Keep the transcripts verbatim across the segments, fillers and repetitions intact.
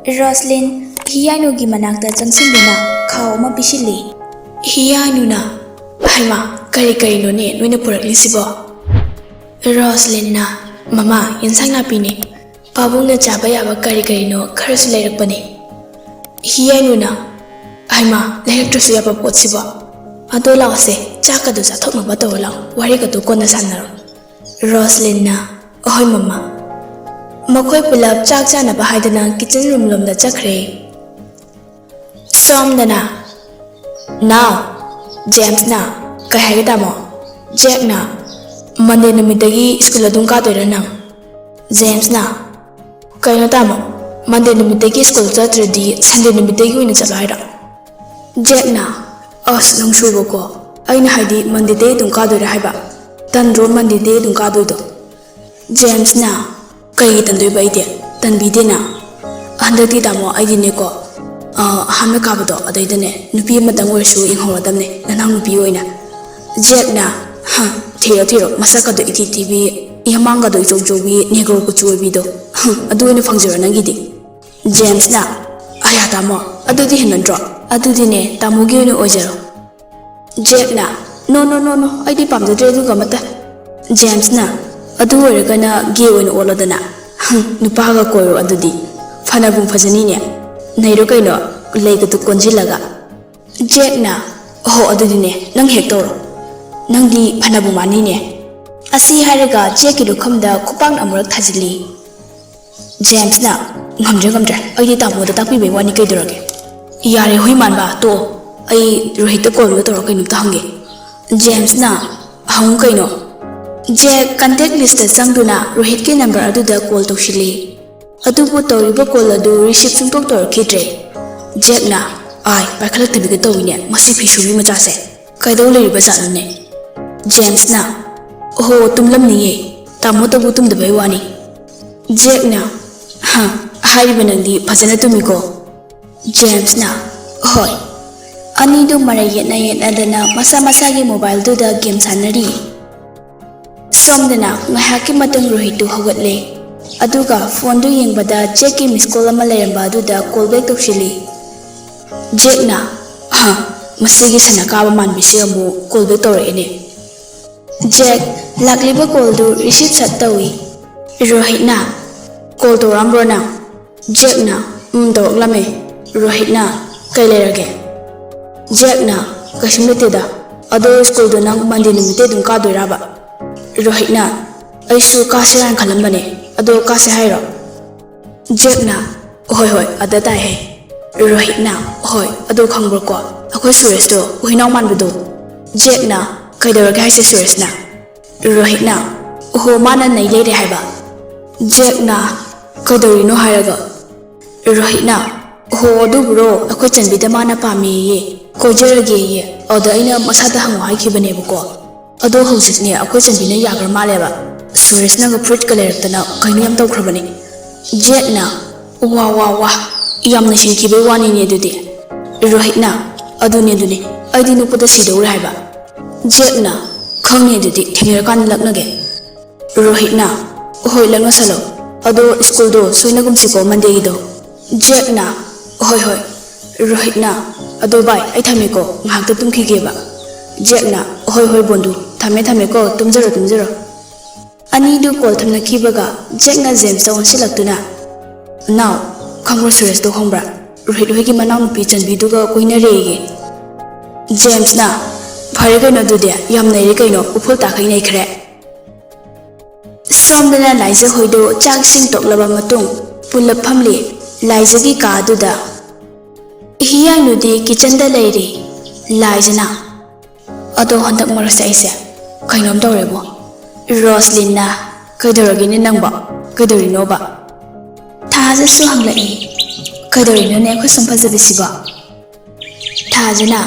Roslin ꯍꯤꯌꯥꯅꯨꯒꯤ ꯃꯅꯥꯛꯇ ꯆꯪꯁꯤꯟꯗꯨꯅ ꯈꯥꯎ ꯑꯃ ꯄꯤꯁꯤꯜꯂꯤ꯫ ꯍꯤꯌꯥꯅꯨꯅ, "ꯍꯩꯃꯥ, ꯀꯔꯤ ꯀꯔꯤꯅꯣꯅꯦ ꯅꯣꯏꯅ ꯄꯨꯔꯛꯂꯤꯁꯤꯕꯣ?" ꯔꯣꯁꯂꯤꯟꯅ, "ꯃꯃꯥ, ꯌꯦꯟꯁꯥꯡ ꯅꯥꯄꯤꯅꯦ꯫ ꯄꯥꯕꯨꯡꯅ ꯆꯥꯕ ꯌꯥꯕ ꯀꯔꯤ ꯀꯔꯤꯅꯣ ꯈꯔꯁꯨ ꯂꯩꯔꯛꯄꯅꯦ꯫" ꯍꯤꯌꯥꯅꯨꯅ, "ꯍꯩꯃꯥ, ꯂꯩꯔꯛꯇ꯭ꯔꯁꯨ ꯌꯥꯕ ꯄꯣꯠꯁꯤꯕꯣ꯫ ꯑꯗꯣ ꯂꯥꯛꯑꯣꯁꯦ, ꯆꯥꯛꯀꯗꯣ ꯆꯥꯊꯣꯛꯅꯕ ꯇꯧꯔꯣ ꯂꯥꯛꯑꯣ, ꯋꯥꯔꯤꯒꯗꯣ ꯀꯣꯟꯅ ꯁꯥꯟꯅꯔꯣ꯫" ꯔꯣꯁꯂꯤꯟꯅ, "ꯑꯍꯣꯏ ꯃꯃꯥ꯫" ꯃꯈꯣꯏ ꯄꯨꯂꯞ ꯆꯥꯛ ꯆꯥꯅꯕ ꯍꯥꯏꯗꯨꯅ ꯀꯤꯆꯟ ꯔꯨꯝ ꯂꯣꯝꯗ ꯆꯠꯈ꯭ꯔꯦ꯫ ꯁꯣꯝꯗꯅ, "ꯅꯥꯎ, ꯖꯦꯝꯁꯅ ꯀꯩ ꯍꯥꯏꯒꯦ ꯇꯥꯃꯣ? ꯖꯦꯛꯅ ꯃꯟꯗꯦ ꯅꯨꯃꯤꯠꯇꯒꯤ ꯁ꯭ꯀꯨꯜ ꯑꯗꯨꯝ ꯀꯥꯗꯣꯏꯔꯥ ꯅꯪ?" ꯖꯦꯝꯁꯅ, "ꯀꯩꯅꯣ ꯇꯥꯃꯣ, ꯃꯟꯗꯦ ꯅꯨꯃꯤꯠꯇꯒꯤ ꯁ꯭ꯀꯨꯜ ꯆꯠꯇ꯭ꯔꯗꯤ ꯁꯟꯗꯦ ꯅꯨꯃꯤꯠꯇꯒꯤ ꯑꯣꯏꯅ ꯆꯠꯂꯣ ꯍꯥꯏꯔꯣ?" ꯖꯦꯛꯅ, "ꯑꯁ, ꯅꯪꯁꯨꯕꯀꯣ, ꯑꯩꯅ ꯍꯥꯏꯗꯤ ꯃꯟꯗꯦꯗꯩ ꯑꯗꯨꯝ ꯀꯥꯗꯣꯏꯔꯥ ꯍꯥꯏꯕ꯫ ꯇꯟꯗ꯭ꯔꯣ ꯃꯟꯗꯦꯗꯩ ꯑꯗꯨꯝ ꯀꯥꯗꯣꯏꯗꯣ?" ꯖꯦꯝꯁꯅ, "ꯀꯩꯒꯤ ꯇꯟꯗꯣꯏꯕ ꯑꯩꯗꯤ? ꯇꯟꯕꯤꯗꯦꯅ꯫ ꯍꯟꯗꯛꯇꯤ ꯇꯥꯃꯣ ꯑꯩꯗꯤꯅꯦꯀꯣ, ꯑ, ꯑꯍꯥꯟꯕ ꯀꯥꯕꯗꯣ ꯑꯗꯩꯗꯅꯦ ꯅꯨꯄꯤ ꯑꯃꯇꯪ ꯑꯣꯏꯔꯁꯨ ꯌꯦꯡꯍꯧꯔꯗꯝꯅꯦ, ꯅꯅꯥꯎ ꯅꯨꯄꯤ ꯑꯣꯏꯅ꯫" ꯖꯦꯛꯅ, "ꯍ, ꯊꯤꯔꯣ ꯊꯤꯔꯣ, ꯃꯁꯛꯀꯗꯣ ꯏꯊꯤ ꯊꯤꯕꯤ, ꯌꯥꯃꯥꯡꯒꯗꯣ ꯏꯆꯧ ꯆꯧꯕꯤ, ꯅꯦꯒ꯭ꯔꯣ ꯀꯨꯆꯨ ꯑꯣꯏꯕꯤꯗꯣ, ꯍꯝ, ꯑꯗꯨ ꯑꯣꯏꯅ ꯐꯪꯖꯔꯣ ꯅꯪꯒꯤꯗꯤ꯫" ꯖꯦꯝꯁꯅ, "ꯑꯌꯥ ꯇꯥꯃꯣ, ꯑꯗꯨꯗꯤ ꯍꯦꯟꯃꯟꯗ꯭ꯔꯣ? ꯑꯗꯨꯗꯤꯅꯦ ꯇꯥꯃꯣꯒꯤ ꯑꯣꯏꯅ ꯑꯣꯏꯖꯔꯣ꯫" ꯖꯦꯛꯅ, "No, no, no, no, ꯑꯩꯗꯤ ꯄꯥꯝꯖꯗ꯭ꯔꯦ ꯑꯗꯨꯒ ꯑꯃꯠꯇ꯫" ꯖꯦꯝꯁꯅ, "ꯑꯗꯨ ꯑꯣꯏꯔꯒꯅ ꯒꯦ ꯑꯣꯏꯅ ꯑꯣꯜꯂꯣꯗꯅ꯫ ꯍꯝ, ꯅꯨꯄꯥꯒ ꯀꯣꯏꯔꯣ ꯑꯗꯨꯗꯤ꯫ ꯐꯅꯕꯨ ꯐꯖꯅꯤꯅꯦ꯫ ꯅꯩꯔꯣ ꯀꯩꯅꯣ, ꯂꯩꯒꯗꯨ ꯀꯣꯟꯁꯤꯜꯂꯒ꯫" ꯖꯦꯛꯅ, "ꯑꯣꯍꯣ, ꯑꯗꯨꯗꯤꯅꯦ, ꯅꯪ ꯍꯦꯛ ꯇꯧꯔꯣ꯫ ꯅꯪꯗꯤ ꯐꯅꯕꯨ ꯃꯥꯟꯅꯤꯅꯦ꯫" ꯑꯁꯤ ꯍꯥꯏꯔꯒ ꯖꯦꯛꯀꯤ ꯂꯨꯈꯝꯗ ꯈꯨꯄꯥꯛꯅ ꯑꯃꯨꯔꯛ ꯊꯥꯖꯤꯜꯂꯤ꯫ ꯖꯦꯝꯁꯅ, "ꯉꯝꯗ꯭ꯔꯦ, ꯉꯝꯗ꯭ꯔꯦ, ꯑꯩꯗꯤ ꯇꯥꯃꯣꯗ ꯇꯥꯛꯄꯤꯕꯩ ꯋꯥꯅꯤ, ꯀꯩꯗꯧꯔꯒꯦ? ꯌꯥꯔꯦ, ꯍꯨꯏ ꯃꯥꯟꯕ, ꯇꯣꯛꯑꯣ꯫ ꯑꯩ ꯔꯣꯍꯤꯠꯇ ꯀꯣꯜ ꯑꯃ ꯇꯧꯔ ꯀꯩꯅꯣꯝꯇ ꯍꯪꯒꯦ꯫" ꯖꯦꯝꯁꯅ, "ꯍꯪꯉꯨ ꯀꯩꯅꯣ꯫" ꯖꯦꯛ ꯀꯟꯇꯦꯛ ꯂꯤꯁꯇ ꯆꯪꯗꯨꯅ ꯔꯣꯍꯤꯠꯀꯤ ꯅꯝꯕꯔ ꯑꯗꯨꯗ ꯀꯣꯜ ꯇꯧꯁꯤꯜꯂꯤ꯫ ꯑꯗꯨꯕꯨ ꯇꯧꯔꯤꯕ ꯀꯣꯜ ꯑꯗꯨ ꯔꯤꯁꯤꯞ ꯁꯨꯡꯇꯧ ꯇꯧꯔꯛꯈꯤꯗ꯭ꯔꯦ꯫ ꯖꯦꯛꯅ, "ꯑꯥꯏ, ꯄꯥꯏꯈꯠꯂꯛꯇꯕꯤꯒ ꯇꯧꯏꯅꯦ, ꯃꯁꯤ ꯐꯤꯁꯨꯕꯤ ꯃꯆꯥꯁꯦ꯫ ꯀꯩꯗꯧ ꯂꯩꯔꯤꯕ ꯖꯥꯠꯅꯣꯅꯦ?" ꯖꯦꯝꯁꯅ, "ꯑꯣꯍꯣ, ꯇꯨꯝꯂꯝꯅꯤꯌꯦ, ꯇꯥꯃꯣꯇꯕꯨ ꯇꯨꯝꯗꯕꯩ ꯋꯥꯅꯤ꯫" ꯖꯦꯛꯅ, "ꯍ, ꯍꯥꯏꯔꯤꯕ ꯅꯪꯗꯤ ꯐꯖꯅ ꯇꯨꯝꯃꯤꯀꯣ?" ꯖꯦꯝꯁꯅ, "ꯍꯣꯏ꯫" ꯑꯅꯤꯗꯨ ꯃꯔꯩ ꯌꯦꯠꯅ ꯌꯦꯠꯅꯗꯅ ꯃꯁꯥ ꯃꯁꯥꯒꯤ ꯃꯣꯕꯥꯏꯜꯗꯨꯗ ꯒꯦꯝ ꯁꯥꯟꯅꯔꯤ꯫ ꯁꯣꯝꯗꯅ ꯉꯥꯏꯍꯥꯛꯀꯤ ꯃꯇꯨꯡ ꯔꯣꯍꯤꯠꯇꯨ ꯍꯧꯒꯠꯂꯦ꯫ ꯑꯗꯨꯒ ꯐꯣꯟꯗꯨ ꯌꯦꯡꯕꯗ ꯖꯦꯛꯀꯤ ꯃꯤꯁ ꯀꯣꯜ ꯑꯃ ꯂꯩꯔꯝꯕ ꯑꯗꯨꯗ ꯀꯣꯜ ꯕꯦꯛ ꯇꯧꯁꯤꯜꯂꯤ꯫ ꯖꯦꯛꯅ, "ꯍ, ꯃꯁꯤꯒꯤ ꯁꯟ ꯑꯀꯥꯕ ꯃꯥꯟꯕꯤꯁꯤ ꯑꯃꯨꯛ ꯀꯣꯜ ꯕꯦꯛ ꯇꯧꯔꯛꯑꯦꯅꯦ"꯫ ꯖꯦꯛ ꯂꯥꯛꯂꯤꯕ ꯀꯣꯜꯗꯨ ꯔꯤꯁꯤꯞ ꯁꯠ ꯇꯧꯏ꯫ ꯔꯣꯍꯤꯠꯅ, "ꯀꯣꯜ ꯇꯧꯔꯛꯑꯝꯕ꯭ꯔꯣ ꯅꯪ?" ꯖꯦꯛꯅ, "ꯎꯝ, ꯇꯧꯔꯛꯂꯝꯃꯦ"꯫ ꯔꯣꯍꯤꯠꯅ, "ꯀꯩ ꯂꯩꯔꯒꯦ?" ꯖꯦꯛꯅ, "ꯀꯩꯁꯨꯝ ꯂꯩꯇꯦꯗ꯫ ꯑꯗꯣ ꯁ꯭ꯀꯨꯜꯗꯣ ꯅꯪ ꯃꯟꯗꯦ ꯅꯨꯃꯤꯠꯇ ꯑꯗꯨꯝ ꯀꯥꯗꯣꯏꯔꯕ?" ꯔꯣꯍꯤꯠꯅ, "ꯑꯩꯁꯨ ꯀꯥꯁꯤꯔꯥꯅ ꯈꯜꯂꯝꯕꯅꯦ, ꯑꯗꯣ ꯀꯥꯁꯦ ꯍꯥꯏꯔꯣ?" ꯖꯦꯛꯅ, "ꯍꯣꯏ, ꯍꯣꯏ, ꯑꯗ ꯇꯥꯏꯍꯦ"꯫ ꯔꯣꯍꯤꯠꯅ, "ꯍꯣꯏ, ꯑꯗꯣ ꯈꯪꯕ꯭ꯔꯣꯀꯣ, ꯑꯩꯈꯣꯏ ꯁꯨꯔꯦꯁꯇꯣ ꯍꯨꯏꯅꯥꯎ ꯃꯥꯟꯕꯗꯣ"꯫ ꯖꯦꯛꯅ, "ꯀꯩꯗꯧꯔꯒꯦ ꯍꯥꯏꯁꯦ ꯁꯨꯔꯦꯁꯅ?" ꯔꯣꯍꯤꯠꯅ, "ꯑꯣꯍꯣ, ꯃꯥꯅ ꯅꯩ ꯂꯩꯔꯦ ꯍꯥꯏꯕ"꯫ ꯖꯦꯛꯅ, "ꯀꯩꯗꯧꯔꯤꯅꯣ ꯍꯥꯏꯔꯒ?" ꯔꯣꯍꯤꯠꯅ, "ꯑꯣꯍꯣ, ꯑꯗꯨꯕꯨꯔꯣ, ꯑꯩꯈꯣꯏ ꯆꯟꯕꯤꯗ ꯃꯥꯅ ꯄꯥꯝꯃꯦꯌꯦ, ꯀꯣꯏꯖꯔꯒꯦꯌꯦ, ꯑꯗꯨꯗ ꯑꯩꯅ ꯃꯁꯥꯗ ꯍꯪꯉꯣ ꯍꯥꯏꯈꯤꯕꯅꯦꯕꯀꯣ꯫ ꯑꯗꯣ ꯍꯧꯖꯤꯛꯅꯦ ꯑꯩꯈꯣꯏ ꯆꯟꯕꯤꯅ ꯌꯥꯈ꯭ꯔ ꯃꯥꯜꯂꯦꯕ꯫ ꯁꯨꯔꯦꯁꯅꯒ ꯐꯨꯔꯤꯠꯀ ꯂꯩꯔꯛꯇꯅ ꯀꯩꯅꯣ ꯌꯥꯝ ꯇꯧꯈ꯭ꯔꯕꯅꯦ"꯫ ꯖꯦꯛꯅ, "ꯋꯥ, ꯋꯥ, ꯋꯥ, ꯌꯥꯝꯅ ꯁꯤꯡꯈꯤꯕꯩ ꯋꯥꯅꯤꯅꯦ ꯑꯗꯨꯗꯤ"꯫ ꯔꯣꯍꯤꯠꯅ, "ꯑꯗꯨꯅꯦ, ꯑꯗꯨꯅꯦ, ꯑꯩꯗꯤ ꯅꯣꯛꯄꯗ ꯁꯤꯗꯧꯔꯦ ꯍꯥꯏꯕ"꯫ ꯖꯦꯛꯅ, "ꯈꯪꯅꯤ ꯑꯗꯨꯗꯤ, ꯊꯦꯡꯅꯔꯀꯥꯟꯗ ꯂꯛꯅꯒꯦ"꯫ ꯔꯣꯍꯤꯠꯅ, "ꯍꯣꯏ, ꯂꯛꯅꯁꯜꯂꯣ꯫ ꯑꯗꯣ ꯁ꯭ꯀꯨꯜꯗꯣ ꯁꯣꯏꯅꯒꯨꯝꯁꯤꯀꯣ, ꯃꯟꯗꯦꯒꯤꯗꯣ"꯫ ꯖꯦꯛꯅ, "ꯍꯣꯏ, ꯍꯣꯏ"꯫ ꯔꯣꯍꯤꯠꯅ, "ꯑꯗꯣ ꯚꯥꯏ, ꯑꯩ ꯊꯝꯃꯦꯀꯣ, ꯉꯥꯏꯍꯥꯛꯇ ꯇꯨꯝꯈꯤꯒꯦꯕ"꯫ ꯖꯦꯛꯅ, "ꯍꯣꯏ, ꯍꯣꯏ ꯕꯣꯟꯗꯨ, ꯊꯝꯃꯦ, ꯊꯝꯃꯦꯀꯣ, ꯇꯨꯝꯖꯔꯣ, ꯇꯨꯝꯖꯔꯣ"꯫ ꯑꯅꯤꯗꯨ ꯀꯣꯜ ꯊꯝꯅꯈꯤꯕꯒ ꯖꯦꯛꯅ ꯖꯦꯝꯁꯇ ꯑꯣꯟꯁꯤꯜꯂꯛꯇꯨꯅ, "ꯅꯥꯎ, ꯈꯪꯕ꯭ꯔꯣ ꯁꯨꯔꯦꯁꯇꯣ ꯈꯪꯕ꯭ꯔꯥ? ꯔꯣꯍꯤꯠ ꯍꯣꯏꯒꯤ ꯃꯅꯥꯎꯅꯨꯄꯤ ꯆꯟꯕꯤꯗꯨꯒ ꯀꯣꯏꯅꯔꯦꯌꯦ"꯫ ꯖꯦꯝꯁꯅ, "ꯐꯔꯦ ꯀꯩꯅꯣ ꯑꯗꯨꯗꯤ, ꯌꯥꯝ ꯅꯩꯔꯦ ꯀꯩꯅꯣ, ꯎꯐꯨꯜ ꯇꯥꯈꯩ ꯅꯩꯈ꯭ꯔꯦ"꯫ ꯁꯣꯝꯗꯅ ꯂꯥꯏꯖ ꯍꯣꯏꯗꯣ ꯆꯥꯛ ꯏꯁꯤꯡ ꯇꯣꯛꯂꯕ ꯃꯇꯨꯡ ꯄꯨꯜꯂꯞ ꯐꯝꯂꯤ꯫ ꯂꯥꯏꯖꯒꯤ ꯀꯥ ꯑꯗꯨꯗ ꯍꯤꯌꯥꯡꯅꯨꯗꯤ ꯀꯤꯆꯟꯗ ꯂꯩꯔꯤ꯫ ꯂꯥꯏꯖꯅ, "ꯑꯗꯣ ꯍꯟꯗꯛ ꯃꯔꯛꯁꯦ ꯑꯩꯁꯦ ꯀꯩꯅꯣꯝ ꯇꯧꯔꯦꯕꯣ"꯫ ꯔꯣꯁꯂꯤꯟꯅ, "ꯀꯩꯗꯧꯔꯒꯦꯅꯦ ꯅꯪꯕꯣ? ꯀꯩꯗꯧꯔꯤꯅꯣꯕ?" ꯊꯥꯖꯁꯨ ꯍꯪꯂꯛꯏ, "ꯀꯩꯗꯧꯔꯤꯅꯣꯅꯦ ꯑꯩꯈꯣꯏ ꯁꯨꯝ ꯐꯖꯕꯤꯁꯤꯕꯣ?" ꯊꯥꯖꯅ,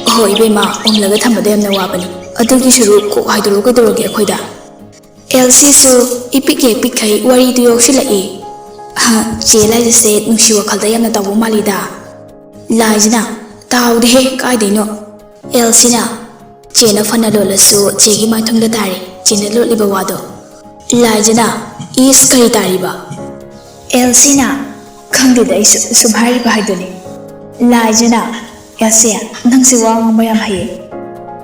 "ꯑꯍꯣ ꯏꯕꯦꯝꯃ, ꯑꯣꯝꯂꯒ ꯊꯝꯕꯗꯣ ꯌꯥꯝꯅ ꯋꯥꯕꯅꯤ, ꯑꯗꯨꯒꯤ ꯁꯔꯨꯛ ꯀꯣꯛ ꯍꯥꯏꯗꯣꯔꯛꯎ ꯀꯩꯗꯧꯔꯒꯦ ꯑꯩꯈꯣꯏꯗ"꯫ ꯑꯦꯜꯁꯤꯁꯨ ꯏꯄꯤꯛ ꯍꯦꯛ ꯄꯤꯛꯈꯩ ꯋꯥꯔꯤꯗꯨ ꯌꯣꯛꯁꯤꯜꯂꯛꯏ꯫ "ꯑꯍ, ꯆꯦ ꯂꯥꯏꯖꯁꯦ ꯅꯨꯡꯁꯤ ꯋꯥꯈꯜꯗ ꯌꯥꯝꯅ ꯇꯧꯕ ꯃꯥꯜꯂꯤꯗ"꯫ ꯂꯥꯏꯖꯅ, "ꯇꯥꯎꯗꯦꯍꯦ, ꯀꯥꯏꯗꯩꯅꯣ"꯫ ꯑꯦꯜꯁꯤꯅ, "ꯆꯦꯅ ꯐꯅ ꯂꯣꯜꯂꯁꯨ ꯆꯦꯒꯤ ꯃꯥꯏꯊꯣꯡꯗ ꯇꯥꯔꯦ ꯆꯦꯅ ꯂꯣꯠꯂꯤꯕ ꯋꯥꯗꯣ"꯫ ꯂꯥꯏꯖꯅ, ꯏꯁ, ꯀꯔꯤ ꯇꯥꯔꯤꯕ? ꯑꯦꯜꯁꯤꯅ, "ꯈꯪꯗꯦꯗ, ꯑꯩꯁꯨ ꯁꯨꯝ ꯍꯥꯏꯔꯤꯕ ꯍꯥꯏꯗꯨꯅꯤ꯫" ꯂꯥꯏꯖꯅ, "ꯑꯦꯜꯁꯤ, ꯅꯪꯁꯦ ꯋꯥ ꯉꯥꯡꯕ ꯌꯥꯝ ꯍꯩꯌꯦ꯫"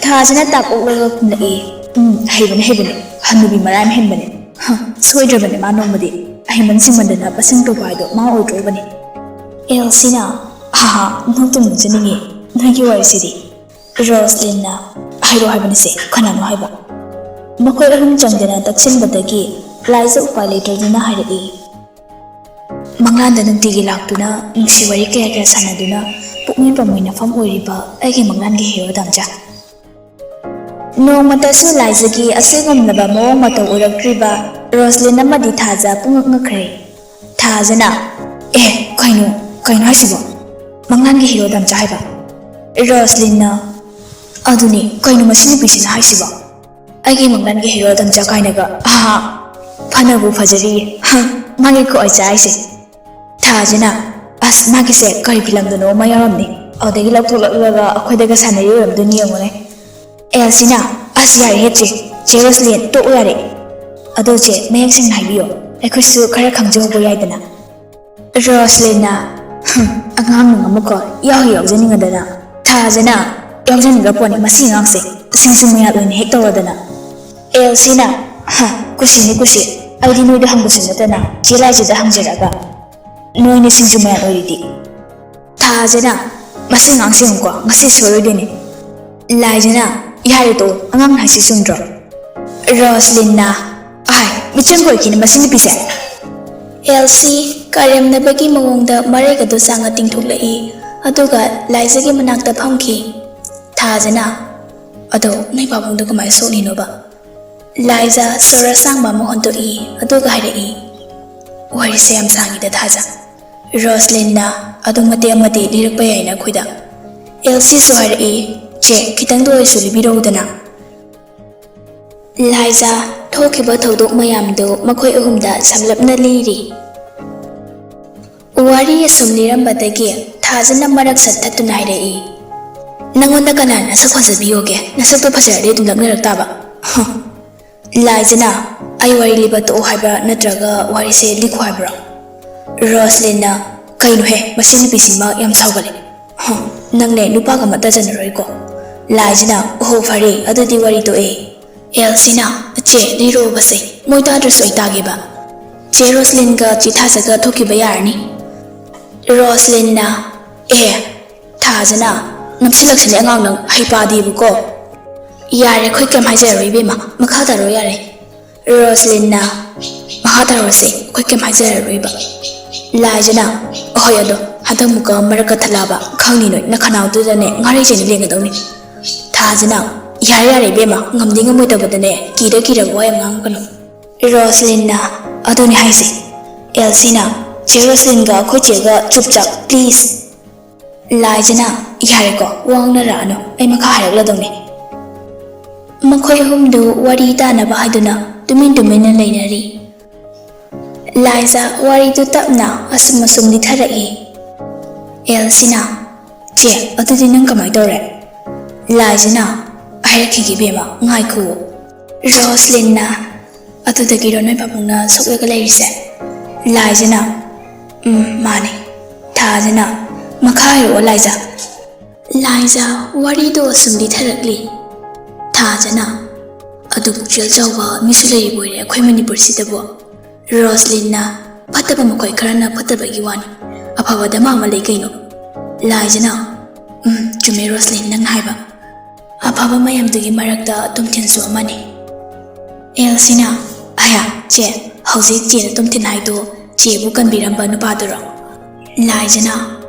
ꯊꯥꯖꯅ ꯇꯥꯞ ꯑꯣꯛꯂꯒ ꯈꯨꯝꯂꯛꯏ, "ꯎꯝ, ꯍꯩꯕꯅꯦ, ꯍꯩꯕꯅꯦ꯫ ꯍꯅꯨꯕꯤ ꯃꯔꯥꯏ ꯌꯥꯝ ꯍꯦꯟꯕꯅꯦ꯫ ꯍ, ꯁꯣꯏꯗ꯭ꯔꯕꯅꯦ ꯃꯥ ꯅꯣꯡꯃꯗꯤ꯫ ꯑꯍꯩꯃꯟ ꯁꯤꯡꯃꯟꯗꯅ ꯄꯁꯪ ꯇꯧꯕ ꯍꯥꯏꯗꯣ ꯃꯥ ꯑꯣꯏꯗ꯭ꯔꯣꯕꯅꯦ꯫" ꯑꯦꯜꯁꯤꯅ, "ꯍꯥ ꯍꯥ, ꯅꯣꯛꯇꯨꯝ ꯅꯣꯛꯆꯅꯤꯡꯉꯤ ꯅꯣꯏꯒꯤ ꯋꯥꯔꯤꯁꯤꯗꯤ꯫" ꯔꯣꯁꯂꯤꯟꯅ, "ꯍꯥꯏꯔꯣ ꯍꯥꯏꯕꯅꯤꯁꯦ, ꯀꯅꯥꯅꯣ ꯍꯥꯏꯕ?" ꯃꯈꯣꯏ ꯑꯍꯨꯝ ꯆꯪꯗꯅ ꯇꯛꯁꯤꯟꯕꯗꯒꯤ ꯂꯥꯏꯖ ꯎꯄꯥꯏ ꯂꯩꯇ꯭ꯔꯗꯨꯅ ꯍꯥꯏꯔꯛꯏ, "ꯃꯪꯂꯥꯟꯗ ꯅꯨꯡꯇꯤꯒꯤ ꯂꯥꯛꯇꯨꯅ ꯅꯨꯡꯁꯤ ꯋꯥꯔꯤ ꯀꯌꯥ ꯀꯌꯥ ꯁꯥꯟꯅꯗꯨꯅ ꯄꯨꯛꯅꯤꯡ ꯄꯥꯝꯃꯣꯏꯅꯐꯝ ꯑꯣꯏꯔꯤꯕ ꯑꯩꯒꯤ ꯃꯪꯂꯥꯟꯒꯤ ꯍꯦꯔꯣ ꯗꯥꯝꯆꯥ꯫ ꯅꯣꯡꯃꯇꯁꯨ ꯂꯥꯏꯖꯒꯤ ꯑꯁꯤꯒꯨꯝꯂꯕ ꯃꯑꯣꯡ ꯃꯇꯧ ꯎꯔꯛꯇ꯭ꯔꯤꯕ ꯔꯣꯁꯂꯤꯟ ꯑꯃꯗꯤ ꯊꯥꯖ ꯄꯨꯡꯉꯛ ꯉꯛꯈ꯭ꯔꯦ꯫ ꯊꯥꯖꯅ, "ꯑꯦ, ꯀꯩꯅꯣ, ꯀꯩꯅꯣ ꯍꯥꯏꯁꯤꯕꯣ? ꯃꯪꯂꯥꯟꯒꯤ ꯍꯦꯔꯣ ꯗꯥꯝꯆꯥ ꯍꯥꯏꯕ?" ꯔꯣꯁꯂꯤꯟꯅ, "ꯑꯗꯨꯅꯤ, ꯀꯩꯅꯣ ꯃꯁꯤ ꯅꯨꯄꯤꯁꯤꯅ ꯍꯥꯏꯁꯤꯕꯣ? ꯑꯩꯒꯤ ꯃꯪꯂꯥꯟꯒꯤ ꯍꯦꯔꯣ ꯗꯥꯝꯆꯥ ꯀꯥꯏꯅꯒ, ꯑꯍꯥ, ꯐꯅꯕꯨ ꯐꯖꯔꯤꯌꯦ, ꯍ, ꯃꯥꯒꯤ ꯈꯨꯑꯣꯏ ꯆꯥꯏꯁꯦ꯫" ꯊꯥꯖꯅ, "ꯑꯁ, ꯃꯥꯒꯤꯁꯦ ꯀꯔꯤ ꯐꯤꯂꯝꯗꯅꯣ ꯑꯃ ꯌꯥꯎꯔꯝꯅꯤ, ꯑꯗꯨꯗꯒꯤ ꯂꯧꯊꯣꯛꯂꯛꯂꯒ ꯑꯩꯈꯣꯏꯗꯒ ꯁꯥꯟꯅꯔꯤ ꯑꯣꯏꯔꯝꯗꯣꯏꯅꯤ, ꯌꯦꯡꯉꯨꯅꯦ꯫" ꯑꯦꯜꯁꯤꯅ, "ꯑꯁ, ꯌꯥꯔꯦꯍꯦ ꯆꯦ, ꯆꯦ ꯔꯣꯁꯂꯤꯟ, ꯇꯣꯛꯑꯣ ꯌꯥꯔꯦ꯫ ꯑꯗꯣ ꯆꯦ, ꯃꯌꯦꯛ ꯁꯦꯡꯅ ꯍꯥꯏꯕꯤꯌꯣ, ꯑꯩꯈꯣꯏꯁꯨ ꯈꯔ ꯈꯪꯖꯍꯧꯕ ꯌꯥꯏꯗꯅ꯫" ꯔꯣꯁꯂꯤꯟꯅ, "ꯍꯝ, ꯑꯉꯥꯡ ꯅꯨꯡ ꯑꯃꯀꯣ, ꯌꯥꯎꯍꯦꯛ ꯌꯥꯎꯖꯅꯤꯡꯉꯗꯅ꯫" ꯊꯥꯖꯅ, "ꯌꯥꯎꯖꯅꯤꯡꯕ ꯄꯣꯠꯅꯤ ꯃꯁꯤ ꯑꯉꯥꯡꯁꯦ, ꯁꯤꯡꯖꯨ ꯃꯌꯥꯜ ꯑꯣꯏꯅ ꯍꯦꯛ ꯇꯧꯔꯗꯅ꯫" ꯑꯦꯜꯁꯤꯅ, "ꯍ, ꯀꯨꯁꯤꯅꯤ ꯀꯨꯁꯤ, ꯑꯩꯗꯤ ꯅꯣꯏꯗ ꯍꯪꯕꯁꯨ ꯅꯠꯇꯅ ꯆꯦ ꯂꯥꯏꯖꯗ ꯍꯪꯖꯔꯒ, ꯅꯣꯏꯅ ꯁꯤꯡꯖꯨ ꯃꯌꯥꯜ ꯑꯣꯏꯔꯤꯗꯤ꯫" ꯊꯥꯖꯅ, "ꯃꯁꯤ ꯑꯉꯥꯡꯁꯦ ꯌꯦꯡꯉꯨꯀꯣ, ꯉꯁꯤ ꯁꯣꯏꯔꯣꯏꯗꯣꯏꯅꯤ꯫" ꯂꯥꯏꯖꯅ, "ꯌꯥꯔꯦ ꯇꯣꯛꯑꯣ, ꯑꯉꯥꯡ ꯍꯥꯏꯁꯤ ꯆꯨꯝꯗ꯭ꯔꯣ?" ꯔꯣꯁꯂꯤꯟꯅ, "ꯑꯥꯏ, ꯃꯤꯆꯪ ꯀꯣꯏꯈꯤꯅꯤ ꯃꯁꯤ ꯅꯨꯄꯤꯁꯦ꯫" ꯑꯦꯜꯁꯤ ꯀꯔꯦꯝꯅꯕꯒꯤ ꯃꯑꯣꯡꯗ ꯃꯔꯩꯒꯗꯨ ꯆꯥꯡꯅ ꯇꯤꯡꯊꯣꯛꯂꯛꯏ, ꯑꯗꯨꯒ ꯂꯥꯏꯖꯒꯤ ꯃꯅꯥꯛꯇ ꯐꯝꯈꯤ꯫ ꯊꯥꯖꯅ, "ꯑꯗꯣ ꯅꯣꯏ ꯄꯥꯕꯨꯡꯗꯣ ꯀꯃꯥꯏꯅ ꯁꯣꯛꯂꯤꯅꯣꯕ?" ꯂꯥꯏꯖ ꯁꯣꯔ ꯑꯁꯥꯡꯕ ꯑꯃ ꯍꯣꯟꯗꯣꯛꯏ, ꯑꯗꯨꯒ ꯍꯥꯏꯔꯛꯏ, "ꯋꯥꯔꯤꯁꯦ ꯌꯥꯝ ꯁꯥꯡꯉꯤꯗ ꯊꯥꯖ꯫" ꯔꯣꯁꯂꯤꯟꯅ, "ꯑꯗꯨꯝ ꯃꯇꯦꯛ ꯑꯃꯗꯤ ꯂꯤꯔꯛꯄ ꯌꯥꯏꯅ ꯑꯩꯈꯣꯏꯗ꯫" ꯑꯦꯜꯁꯤꯁꯨ ꯍꯥꯏꯔꯛꯏ, "ꯆꯦ, ꯈꯤꯇꯪꯗ ꯑꯣꯏꯔꯁꯨ ꯂꯤꯕꯤꯔꯛꯎꯗꯅ꯫" ꯂꯥꯏꯖ ꯊꯣꯛꯈꯤꯕ ꯊꯧꯗꯣꯛ ꯃꯌꯥꯝꯗꯨ ꯃꯈꯣꯏ ꯑꯍꯨꯝꯗ ꯁꯝꯂꯞꯅ ꯂꯤꯔꯤ꯫ ꯋꯥꯔꯤ ꯑꯁꯨꯝ ꯂꯤꯔꯝꯕꯗꯒꯤ ꯊꯥꯖꯅ ꯃꯔꯛ ꯁꯠ ꯊꯠꯇꯨꯅ ꯍꯥꯏꯔꯛꯏ, "ꯅꯪꯉꯣꯟꯗ ꯀꯅꯥꯅ ꯅꯁꯛ ꯐꯖꯕꯤ ꯌꯣꯒꯦ? ꯅꯁꯛꯇꯣ ꯐꯖꯔꯗꯤ ꯑꯗꯨꯝ ꯂꯛꯅꯔꯛ ꯇꯥꯕ꯫ ꯍ!" ꯂꯥꯏꯖꯅ, ꯑꯩ ꯋꯥꯔꯤ ꯂꯤꯕ ꯇꯣꯛꯑꯣ ꯍꯥꯏꯕ꯭ꯔꯥ, ꯅꯠꯇ꯭ꯔꯒ ꯋꯥꯔꯤꯁꯦ ꯂꯤꯈꯣ ꯍꯥꯏꯕ꯭ꯔꯣ? ꯔꯣꯁꯂꯤꯟꯅ, "ꯀꯩꯅꯣꯍꯦ, ꯃꯁꯤ ꯅꯨꯄꯤꯁꯤꯃ ꯌꯥꯝ ꯁꯥꯎꯒꯜꯂꯦ꯫ ꯍ, ꯅꯪꯅꯦ ꯅꯨꯄꯥꯒ ꯃꯇꯖꯅꯔꯣꯏꯀꯣ?" ꯂꯥꯏꯖꯅ, "ꯑꯣꯍꯣ, ꯐꯔꯦ, ꯑꯗꯨꯗꯤ ꯋꯥꯔꯤ ꯇꯣꯛꯑꯦ꯫" ꯑꯦꯜꯁꯤꯅ, "ꯆꯦ, ꯂꯤꯔꯛꯑꯣꯕꯁꯦ, ꯃꯣꯏ ꯇꯥꯗ꯭ꯔꯁꯨ ꯑꯩ ꯇꯥꯒꯦꯕ꯫ ꯆꯦ ꯔꯣꯁꯂꯤꯟꯒ ꯆꯦ ꯊꯥꯖꯒ ꯊꯣꯛꯈꯤꯕ ꯌꯥꯔꯅꯤ꯫" ꯔꯣꯁꯂꯤꯟꯅ, "ꯑꯦ, ꯊꯥꯖꯅ, ꯅꯝꯁꯤꯜꯂꯛꯁꯤꯅꯦ ꯑꯉꯥꯡ ꯅꯪ, ꯍꯩꯄꯥꯗꯤꯕꯀꯣ꯫" "ꯌꯥꯔꯦ, ꯑꯩꯈꯣꯏ ꯀꯩꯝ ꯍꯥꯏꯖꯔꯔꯣꯏ ꯏꯕꯦꯝꯃ, ꯃꯈꯥ ꯇꯥꯔꯣ ꯌꯥꯔꯦ꯫" ꯔꯣꯁꯂꯤꯟꯅ, "ꯃꯈꯥ ꯇꯥꯔꯣꯁꯦ, ꯑꯩꯈꯣꯏ ꯀꯩꯝ ꯍꯥꯏꯖꯔꯔꯣꯏꯕ꯫" ꯂꯥꯏꯖꯅ, "ꯑꯍꯣꯏ, ꯑꯗꯣ ꯍꯟꯗꯛ ꯃꯨꯛꯀ ꯃꯔꯛꯀ ꯊꯠꯂꯛꯑꯕ, ꯈꯪꯅꯤ ꯅꯣꯏ, ꯅꯈꯅꯥꯎꯗꯨꯗꯅꯦ ꯉꯥꯔꯩ ꯆꯦꯅ ꯂꯦꯡꯒꯗꯧꯅꯤ꯫" ꯊꯥꯖꯅ, "ꯌꯥꯔꯦ ꯌꯥꯔꯦ ꯏꯕꯦꯝꯃ, ꯉꯝꯗꯤ ꯉꯝꯃꯣꯏꯗꯕꯗꯅꯦ, ꯀꯤꯔ ꯀꯤꯔꯒ ꯋꯥ ꯌꯥꯝ ꯉꯥꯡꯉꯛꯀꯅꯨ꯫" ꯔꯣꯁꯂꯤꯟꯅ, "ꯑꯗꯨꯅꯤ ꯍꯥꯏꯁꯦ꯫" ꯑꯦꯜꯁꯤꯅ, "ꯆꯦ ꯔꯣꯁꯂꯤꯟꯒ ꯑꯩꯈꯣꯏ ꯆꯦꯒ ꯆꯨꯞꯆꯥꯞ, please꯫" ꯂꯥꯏꯖꯅ, "ꯌꯥꯔꯦꯀꯣ, ꯋꯥ ꯉꯥꯡꯅꯔꯛꯑꯅꯨ, ꯑꯩ ꯃꯈꯥ ꯍꯥꯏꯔꯛꯂꯗꯧꯅꯤ꯫" ꯃꯈꯣꯏ ꯑꯍꯨꯝꯗꯨ ꯋꯥꯔꯤ ꯇꯥꯅꯕ ꯍꯥꯏꯗꯨꯅ ꯇꯨꯃꯤꯟ ꯇꯨꯃꯤꯟꯅ ꯂꯩꯅꯔꯤ꯫ ꯂꯥꯏꯖ ꯋꯥꯔꯤꯗꯨ ꯇꯞꯅ ꯑꯁꯨꯝ ꯑꯁꯨꯝ ꯂꯤꯊꯔꯛꯏ꯫ ꯑꯦꯜꯁꯤꯅ, "ꯆꯦ, ꯑꯗꯨꯗꯤ ꯅꯪ ꯀꯃꯥꯏ ꯇꯧꯔꯦ?" ꯂꯥꯏꯖꯅ, "ꯍꯥꯏꯔꯛꯈꯤꯒꯦ ꯏꯕꯦꯝꯃ, ꯉꯥꯏꯈꯨꯑꯣ꯫" ꯔꯣꯁꯂꯤꯟꯅ, "ꯑꯗꯨꯗꯒꯤꯔꯣ ꯅꯣꯏ ꯄꯥꯕꯨꯡꯅ ꯁꯣꯛꯂꯒ ꯂꯩꯔꯤꯁꯦ?" ꯂꯥꯏꯖꯅ, "ꯎꯝ, ꯃꯥꯅꯦ꯫" ꯊꯥꯖꯅ, "ꯃꯈꯥ ꯍꯥꯏꯔꯛꯑꯣ ꯂꯥꯏꯖ꯫" ꯂꯥꯏꯖ ꯋꯥꯔꯤꯗꯣ ꯑꯁꯨꯝ ꯂꯤꯊꯔꯛꯂꯤ꯫ ꯊꯥꯖꯅ, "ꯑꯗꯨ ꯄꯨꯛꯆꯦꯜ ꯆꯥꯎꯕ ꯃꯤꯁꯨ ꯂꯩꯔꯤꯕꯣꯏꯔꯦ ꯑꯩꯈꯣꯏ ꯃꯅꯤꯄꯨꯔꯁꯤꯗꯕꯨ꯫" ꯔꯣꯁꯂꯤꯟꯅ, "ꯐꯠꯇꯕ ꯃꯈꯣꯏ ꯈꯔꯅ ꯐꯠꯇꯕꯒꯤ ꯋꯥꯅꯤ, ꯑꯐꯕ ꯗꯃꯥ ꯑꯃ ꯂꯩ ꯀꯩꯅꯣ꯫" ꯂꯥꯏꯖꯅ, "ꯎꯝ, ꯆꯨꯝꯃꯦ ꯔꯣꯁꯂꯤꯟ, ꯅꯪꯅ ꯍꯥꯏꯕ꯫ ꯑꯐꯕ ꯃꯌꯥꯝꯗꯨꯒꯤ ꯃꯔꯛꯇ ꯇꯣꯝꯊꯤꯟꯁꯨ ꯑꯃꯅꯤ꯫" ꯑꯦꯜꯁꯤꯅ, "ꯑꯌꯥ, ꯆꯦ, ꯍꯧꯖꯤꯛ ꯆꯦꯅ ꯇꯣꯝꯊꯤꯟ ꯍꯥꯏꯗꯣ ꯆꯦꯕꯨ ꯀꯟꯕꯤꯔꯝꯕ ꯅꯨꯄꯥꯗꯨꯔꯣ?" ꯂꯥꯏꯖꯅ,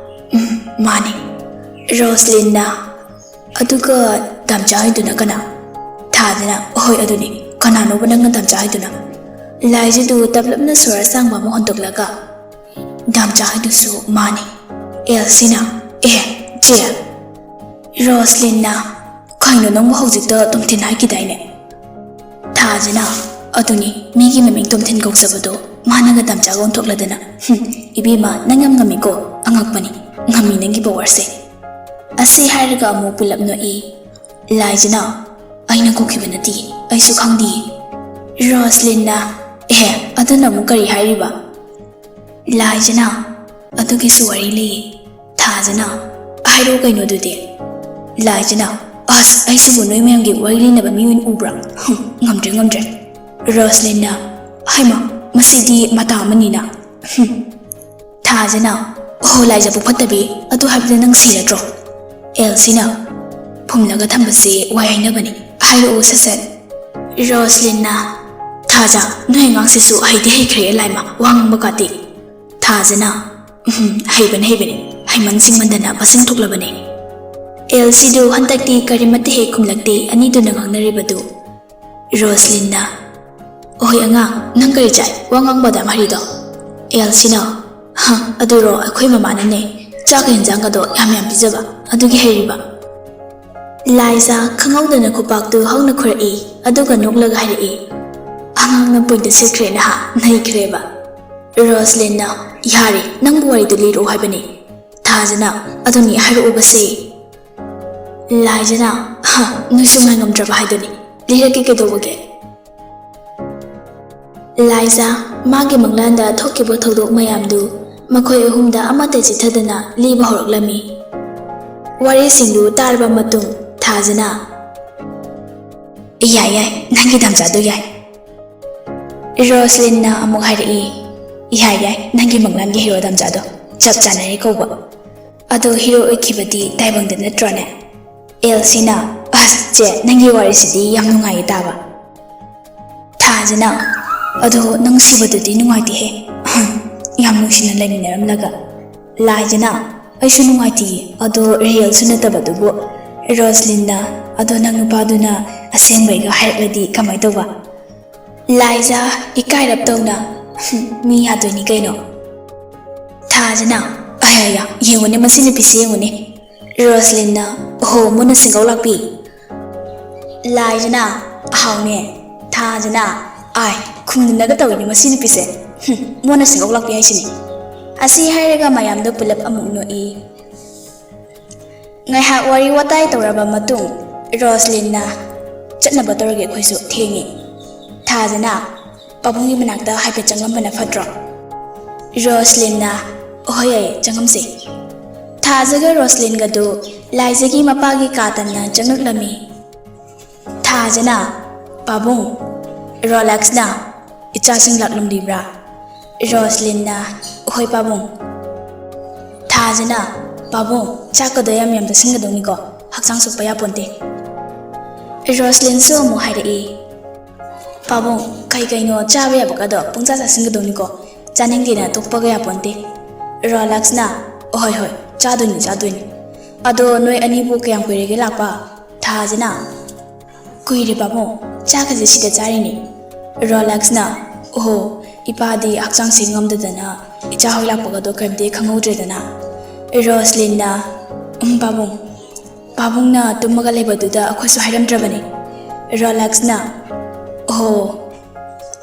"ꯎꯝ, ꯃꯥꯅꯤ꯫" ꯔꯣꯁꯂꯤꯟꯅ, "ꯑꯗꯨꯒ ꯗꯥꯝꯆꯥ ꯍꯥꯏꯗꯨꯅ ꯀꯅꯥ?" ꯊꯥꯖꯅ, "ꯍꯣꯏ, ꯑꯗꯨꯅꯤ꯫ ꯀꯅꯥꯅꯣꯕ ꯅꯪꯅ ꯗꯥꯝꯆꯥ ꯍꯥꯏꯗꯨꯅ?" ꯂꯥꯏꯖꯗꯨ ꯇꯞꯂꯞꯅ ꯁꯣꯔ ꯑꯁꯥꯡꯕ ꯑꯃ ꯍꯣꯟꯗꯣꯛꯂꯒ, "ꯗꯥꯝꯆꯥ ꯍꯥꯏꯗꯨꯁꯨ ꯃꯥꯅꯤ꯫" ꯑꯦꯜꯁꯤꯅ, "ꯑꯦ, ꯆꯦ!" ꯔꯣꯁꯂꯤꯟꯅ, "ꯀꯩꯅꯣ, ꯅꯪꯕꯨ ꯍꯧꯖꯤꯛꯇ ꯇꯣꯝꯊꯤꯟ ꯍꯥꯏꯈꯤꯗꯥꯏꯅꯦ?" ꯊꯥꯖꯅ, "ꯑꯗꯨꯅꯤ, ꯃꯤꯒꯤ ꯃꯃꯤꯡ ꯇꯣꯝꯊꯤꯟ ꯀꯧꯖꯕꯗꯣ ꯃꯥꯅꯒ ꯗꯥꯝꯆꯥꯒ ꯑꯣꯟꯊꯣꯛꯂꯗꯅ꯫ ꯍꯨꯝ, ꯏꯕꯦꯝꯃ, ꯅꯪ ꯌꯥꯝ ꯉꯝꯃꯤꯀꯣ, ꯑꯉꯛꯄꯅꯤ, ꯉꯝꯃꯤ ꯅꯪꯒꯤ ꯄꯋꯥꯔꯁꯦ꯫" ꯑꯁꯤ ꯍꯥꯏꯔꯒ ꯑꯃꯨꯛ ꯄꯨꯂꯞ ꯅꯣꯛꯏ꯫ ꯂꯥꯏꯖꯅ, "ꯑꯩꯅ ꯀꯧꯈꯤꯕ ꯅꯠꯇꯦ, ꯑꯩꯁꯨ ꯈꯪꯗꯤꯌꯦ꯫" ꯔꯣꯁꯂꯤꯟꯅ, "ꯑꯦꯍꯦ, ꯑꯗꯨꯅ ꯑꯃꯨꯛ ꯀꯔꯤ ꯍꯥꯏꯔꯤꯕ?" ꯂꯥꯏꯖꯅ, "ꯑꯗꯨꯒꯤꯁꯨ ꯋꯥꯔꯤ ꯂꯩꯌꯦ꯫" ꯊꯥꯖꯅ, "ꯍꯥꯏꯔꯛꯑꯣ ꯀꯩꯅꯣ ꯑꯗꯨꯗꯤ?" ꯂꯥꯏꯖꯅ, "ꯑꯁ, ꯑꯩꯁꯤꯕꯨ ꯅꯣꯏ ꯃꯌꯥꯝꯒꯤ ꯋꯥꯔꯤ ꯂꯩꯅꯕ ꯃꯤ ꯑꯣꯏꯅ ꯎꯕ꯭ꯔꯥ? ꯍꯨꯝ, ꯉꯝꯗ꯭ꯔꯦ, ꯉꯝꯗ꯭ꯔꯦ꯫" ꯔꯣꯁꯂꯤꯟꯅ, "ꯍꯩꯃꯥ, ꯃꯁꯤꯗꯤ ꯃꯇꯥ ꯑꯃꯅꯤꯅ꯫" ꯍꯨꯝ꯫ ꯊꯥꯖꯅ, "ꯑꯣꯍꯣ, ꯂꯥꯏꯖ ꯄꯨꯛ ꯐꯠꯇꯕꯤ, ꯑꯗꯨ ꯍꯥꯏꯕꯗ ꯅꯪ ꯁꯤꯔꯗ꯭ꯔꯣ?" ꯑꯦꯜꯁꯤꯅ, "ꯐꯨꯝꯂꯒ ꯊꯝꯕꯁꯦ ꯋꯥꯏ ꯍꯥꯏꯅꯕꯅꯤ, ꯍꯥꯏꯔꯛꯑꯣ ꯁꯠ ꯁꯠ꯫" ꯔꯣꯁꯂꯤꯟꯅ, "ꯊꯥꯖ, ꯅꯣꯏ ꯑꯉꯥꯡꯁꯤꯁꯨ ꯍꯩꯗꯤ ꯍꯩꯈ꯭ꯔꯦ ꯂꯥꯏꯃ, ꯋꯥ ꯉꯥꯡꯕ ꯀꯥꯇꯤ꯫" ꯊꯥꯖꯅ, "ꯎꯝ, ꯍꯩꯕꯅꯤ, ꯍꯩꯕꯅꯤ, ꯍꯩꯃꯟ ꯁꯤꯡꯃꯟꯗꯅ ꯃꯁꯤꯡ ꯊꯣꯛꯂꯕꯅꯤ꯫" ꯑꯦꯜꯁꯤꯗꯨ ꯍꯟꯗꯛꯇꯤ ꯀꯔꯤꯃꯠꯇ ꯍꯦꯛ ꯈꯨꯝꯂꯛꯇꯦ, ꯑꯅꯤꯗꯨꯅ ꯉꯥꯡꯅꯔꯤꯕꯗꯨ꯫ ꯔꯣꯁꯂꯤꯟꯅ, "ꯑꯣꯍꯣꯏ ꯑꯉꯥꯡ, ꯅꯪ ꯀꯔꯤ ꯆꯥꯏ? ꯋꯥ ꯉꯥꯡꯕ ꯑꯗꯨꯌꯥꯝ ꯍꯩꯔꯤꯗꯣ?" ꯑꯦꯜꯁꯤꯅ, "ꯍ, ꯑꯗꯨꯔꯣ, ꯑꯩꯈꯣꯏ ꯃꯃꯥꯅꯅꯦ, ꯆꯥꯛꯀ ꯌꯦꯟꯖꯥꯡꯒꯗꯣ ꯌꯥꯝ ꯌꯥꯝ ꯄꯤꯖꯕ, ꯑꯗꯨꯒꯤ ꯍꯩꯔꯤꯕ꯫" ꯂꯥꯏꯖ ꯈꯪꯍꯧꯗꯅ ꯈꯨꯄꯥꯛꯇꯨ ꯍꯧꯅ ꯈꯨꯔꯛꯏ, ꯑꯗꯨꯒ ꯅꯣꯛꯂꯒ ꯍꯥꯏꯔꯛꯏ, "ꯑꯉꯥꯡꯅ ꯄꯣꯏꯟꯇ ꯁꯦꯠꯈ꯭ꯔꯦ ꯅꯍꯥ, ꯅꯩꯈ꯭ꯔꯦꯕ꯫" ꯔꯣꯁꯂꯤꯟꯅ, "ꯌꯥꯔꯦ, ꯅꯪꯕꯨ ꯋꯥꯔꯤꯗꯨ ꯂꯤꯔꯛꯑꯣ ꯍꯥꯏꯕꯅꯤ꯫" ꯊꯥꯖꯅ, "ꯑꯗꯨꯅꯤ ꯍꯥꯏꯔꯛꯎꯕꯁꯦ꯫" ꯂꯥꯏꯖꯅ, "ꯍ, ꯅꯣꯏꯁꯨ ꯉꯥꯏꯉꯝꯗ꯭ꯔꯕ ꯍꯥꯏꯗꯨꯅꯤ꯫ ꯂꯤꯔꯛꯀꯦ ꯀꯩꯗꯧꯕꯒꯦ?" ꯂꯥꯏꯖ, ꯃꯥꯒꯤ ꯃꯪꯂꯥꯟꯗ ꯊꯣꯛꯈꯤꯕ ꯊꯧꯗꯣꯛ ꯃꯌꯥꯝꯗꯨ ꯃꯈꯣꯏ ꯑꯍꯨꯝꯗ ꯑꯃꯠꯇ ꯆꯤꯠꯊꯗꯅ ꯂꯤꯕ ꯍꯧꯔꯛꯂꯝꯃꯤ꯫ ꯋꯥꯔꯤꯁꯤꯡꯗꯨ ꯇꯥꯔꯕ ꯃꯇꯨꯡ ꯊꯥꯖꯅ, "ꯌꯥꯏ, ꯌꯥꯏ, ꯅꯪꯒꯤ ꯗꯝꯆꯥꯗꯨ ꯌꯥꯏ꯫" ꯔꯣꯁꯂꯤꯟꯅ ꯑꯃꯨꯛ ꯍꯥꯏꯔꯛꯏ, "ꯌꯥꯏ, ꯌꯥꯏ, ꯅꯪꯒꯤ ꯃꯪꯂꯥꯟꯒꯤ ꯍꯤꯔꯣ ꯗꯝꯆꯥꯗꯣ ꯆꯞ ꯆꯥꯅꯔꯦ ꯀꯧꯕ꯫ ꯑꯗꯣ ꯍꯤꯔꯣ ꯑꯣꯏꯈꯤꯕꯗꯤ ꯇꯥꯏꯕꯪꯗ ꯅꯠꯇ꯭ꯔꯣꯅꯦ?" ꯑꯦꯜꯁꯤꯅ, "ꯑꯁ ꯆꯦ, ꯅꯪꯒꯤ ꯋꯥꯔꯤꯁꯤꯗꯤ ꯌꯥꯝ ꯅꯨꯡꯉꯥꯏꯌꯦ ꯇꯥꯕ꯫" ꯊꯥꯖꯅ, "ꯑꯗꯣ ꯅꯪ ꯁꯤꯕꯗꯨꯗꯤ ꯅꯨꯡꯉꯥꯏꯇꯦꯍꯦ꯫ ꯑꯍꯝ, ꯌꯥꯝ ꯅꯨꯡꯁꯤꯅ ꯂꯩꯃꯤꯟꯅꯔꯝꯂꯒ꯫" ꯂꯥꯏꯖꯅ, "ꯑꯩꯁꯨ ꯅꯨꯡꯉꯥꯏꯇꯤꯌꯦ, ꯑꯗꯣ ꯔꯤꯌꯦꯜꯁꯨ ꯅꯠꯇꯕꯗꯨꯕꯨ꯫" ꯔꯣꯁꯂꯤꯟꯅ, "ꯑꯗꯣ ꯅꯪ ꯅꯨꯄꯥꯗꯨꯅ ꯑꯁꯦꯡꯕꯩꯒ ꯍꯥꯏꯔꯛꯂꯗꯤ ꯀꯃꯥꯏ ꯇꯧꯕ?" ꯂꯥꯏꯖ, ꯏꯀꯥꯏꯔꯞ ꯇꯧꯅ, "ꯍꯝ, ꯃꯤ ꯌꯥꯗꯣꯏꯅꯤ ꯀꯩꯅꯣ꯫" ꯊꯥꯖꯅ, "ꯑꯌꯥ, ꯌꯥ, ꯌꯦꯡꯉꯨꯅꯦ ꯃꯁꯤ ꯅꯨꯄꯤꯁꯤ ꯌꯦꯡꯉꯨꯅꯦ꯫" ꯔꯣꯁꯂꯤꯟꯅ, "ꯑꯣꯍꯣ, ꯃꯣꯟꯅ ꯁꯤꯡꯒꯧ ꯂꯥꯛꯄꯤ꯫" ꯂꯥꯏꯖꯅ, "ꯑꯍꯥꯎꯅꯦ꯫" ꯊꯥꯖꯅ, "ꯑꯥꯏ, ꯈꯨꯝꯗꯅꯒ ꯇꯧꯏꯅꯦ ꯃꯁꯤ ꯅꯨꯄꯤꯁꯦ꯫ ꯍꯝ, ꯃꯣꯟꯅ ꯁꯤꯡꯒꯧ ꯂꯥꯛꯄꯤ ꯍꯥꯏꯁꯤꯅꯤ꯫" ꯑꯁꯤ ꯍꯥꯏꯔꯒ ꯃꯌꯥꯝꯗꯣ ꯄꯨꯂꯞ ꯑꯃꯨꯛ ꯅꯣꯛꯏ꯫ ꯉꯥꯏꯍꯥꯛ ꯋꯥꯔꯤ ꯋꯥꯇꯥꯏ ꯇꯧꯔꯕ ꯃꯇꯨꯡ, ꯔꯣꯁꯂꯤꯟꯅ, "ꯆꯠꯅꯕ ꯇꯧꯔꯒꯦ, ꯑꯩꯈꯣꯏꯁꯨ ꯊꯦꯡꯉꯦ꯫" ꯊꯥꯖꯅ ꯄꯥꯕꯨꯡꯒꯤ ꯃꯅꯥꯛꯇ ꯍꯥꯏꯐꯦꯠ ꯆꯪꯉꯝꯕꯅ ꯐꯠꯇ꯭ꯔꯣ? ꯔꯣꯁꯂꯤꯟꯅ, "ꯍꯣꯏ, ꯌꯥꯏꯌꯦ, ꯆꯪꯉꯝꯁꯤ"꯫ ꯊꯥꯖꯒ ꯔꯣꯁꯂꯤꯟꯒꯗꯨ ꯂꯥꯏꯖꯒꯤ ꯃꯄꯥꯒꯤ ꯀꯥ ꯇꯝꯅ ꯆꯪꯂꯛꯂꯝꯃꯤ꯫ ꯊꯥꯖꯅ, "ꯄꯥꯕꯨꯡ, ꯔꯣꯂꯦꯛꯁꯅ ꯏꯆꯥꯁꯤꯡ ꯂꯥꯛꯂꯝꯂꯤꯕ꯭ꯔꯥ?" ꯔꯣꯁꯂꯤꯟꯅ, "ꯍꯣꯏ ꯄꯥꯕꯨꯡ"꯫ ꯊꯥꯖꯅ, "ꯄꯥꯕꯨꯡ, ꯆꯥꯛꯀꯗꯣ ꯌꯥꯝ ꯌꯥꯝ ꯆꯥꯁꯤꯟꯒꯗꯧꯅꯤꯀꯣ, ꯍꯛꯆꯥꯡ ꯁꯣꯛꯄ ꯌꯥꯄꯣꯟꯇꯦ"꯫ ꯔꯣꯁꯂꯤꯟꯁꯨ ꯑꯃꯨꯛ ꯍꯥꯏꯔꯛꯏ, "ꯄꯥꯕꯨꯡ, ꯀꯩ ꯀꯩꯅꯣ ꯆꯥꯕ ꯌꯥꯕꯒꯗꯣ ꯄꯨꯡꯆꯥ ꯆꯥꯁꯤꯟꯒꯗꯧꯅꯤꯀꯣ, ꯆꯥꯅꯤꯡꯗꯦꯅ ꯇꯣꯛꯄꯒ ꯌꯥꯄꯣꯟꯇꯦ"꯫ ꯔꯣꯂꯦꯛꯁꯅ, "ꯍꯣꯏ ꯍꯣꯏ, ꯆꯥꯗꯣꯏꯅꯤ ꯆꯥꯗꯣꯏꯅꯤ꯫ ꯑꯗꯣ ꯅꯣꯏ ꯑꯅꯤꯕꯨ ꯀꯌꯥꯝ ꯀꯨꯏꯔꯒꯦ ꯂꯥꯛꯄ?" ꯊꯥꯖꯅ, "ꯀꯨꯏꯔꯦ ꯄꯥꯕꯨꯡ, ꯆꯥꯛꯀꯁꯦ ꯁꯤꯗ ꯆꯥꯔꯤꯅꯤ"꯫ ꯔꯣꯂꯦꯛꯁꯅ, "ꯑꯣꯍꯣ, ꯏꯄꯥꯗꯤ ꯍꯛꯆꯥꯡꯁꯤ ꯉꯝꯗꯗꯅ ꯏꯆꯥ ꯍꯣꯏ ꯂꯥꯛꯄꯒꯗꯣ ꯀꯔꯤꯝꯇ ꯈꯪꯍꯧꯗ꯭ꯔꯦꯗꯅ"꯫ ꯔꯣꯁꯂꯤꯟꯅ, "ꯎꯝ ꯄꯥꯕꯨꯡ, ꯄꯥꯕꯨꯡꯅ ꯇꯨꯝꯃꯒ ꯂꯩꯕꯗꯨꯗ ꯑꯩꯈꯣꯏꯁꯨ ꯍꯥꯏꯔꯝꯗ꯭ꯔꯕꯅꯤ"꯫ ꯔꯣꯂꯦꯛꯁꯅ, "ꯑꯣꯍꯣ,